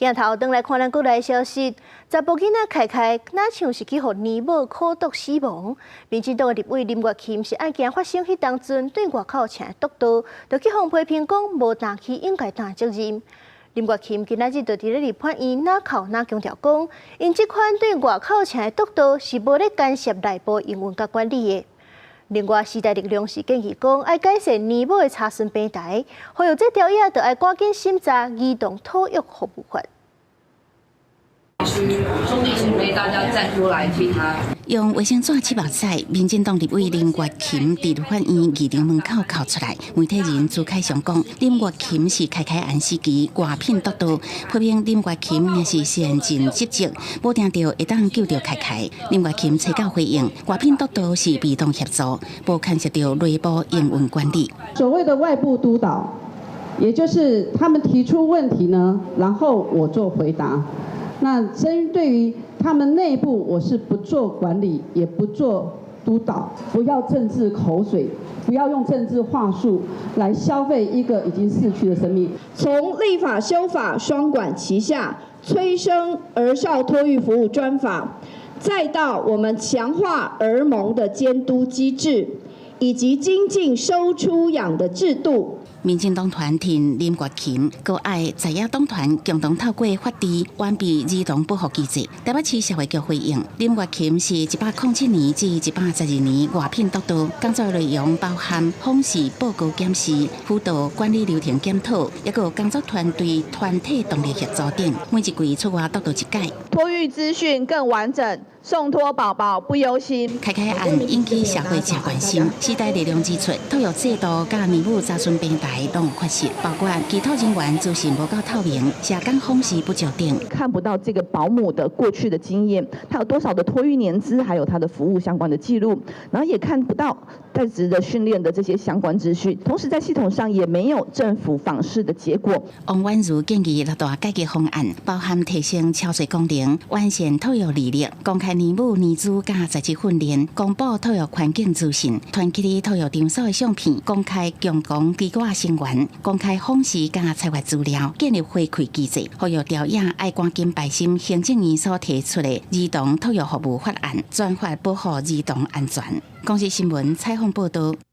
鏡頭轉來看咱國內消息，查埔囡仔凱凱，若像是去予奶母苦毒死亡。民進黨的立委林月琴是案件發生彼當陣對外口請督導，就去予批評講無擔起應該擔責任。林月琴今仔日就佇咧立法院哪哭哪強調講，𪜶這款對外口請的督導是無咧干涉內部營運佮管理的。另外，時代力量是建議講，愛改善奶母的查詢平台，呼籲這條約就愛趕緊審查兒童托育服務法。兄弟姐妹，大家站出來替他。用衛生紙拭目屎，民進黨立委林月琴佇立法院議場門口哭出來。媒體人朱凱翔講，林月琴是凱凱案時期外聘督導，批評林月琴若是善盡職責，無定著會當救著凱凱。林月琴揣到回應，外聘督導是被動協助，無牽涉著內部營運管理。所謂的外部督導，也就是他們提出問題呢，然後我做回答。那針對於他們內部，我是不做管理，也不做督導，不要政治口水，不要用政治話術來消費一個已經逝去的生命。從立法修法雙管齊下，催生兒少托育服務專法，再到我們強化兒盟的監督機制，以及精進收出養的制度。民進黨團挺林月琴，閣愛在野黨團共同透過法治完備兒童保護機制。台北市社會局回應，林月琴是107年至112年外聘督導，工作內容包含訪視報告檢視、輔導管理流程檢討，抑閣工作團隊團體動力協助等。每一季出外督導一擺。托育資訊更完整，送托寶寶不憂心。凱凱案引起社會誠關心，時代力量指出，托育制度佮奶母查詢平台攏有缺失，包括機托人員資訊無夠透明、社工訪視不足等。看不到這個保姆的過去的經驗，他有多少的托育年資，還有他的服務相關的記錄，然後也看不到在職的訓練的這些相關資訊，同時在系統上也沒有政府訪視的結果。王婉如建議六大改革方案，包含提升超濟功能、完善托育履歷、公開奶母年資佮在職訓練、公布托育環境資訊、團結托育場所的相片、公開強強機構成員、公開訪視佮查閱資料、建立回饋機制，呼籲朝野愛趕緊排審行政院所提出的兒童托育服務法案，專法保護兒童安全。公視新聞採訪報道。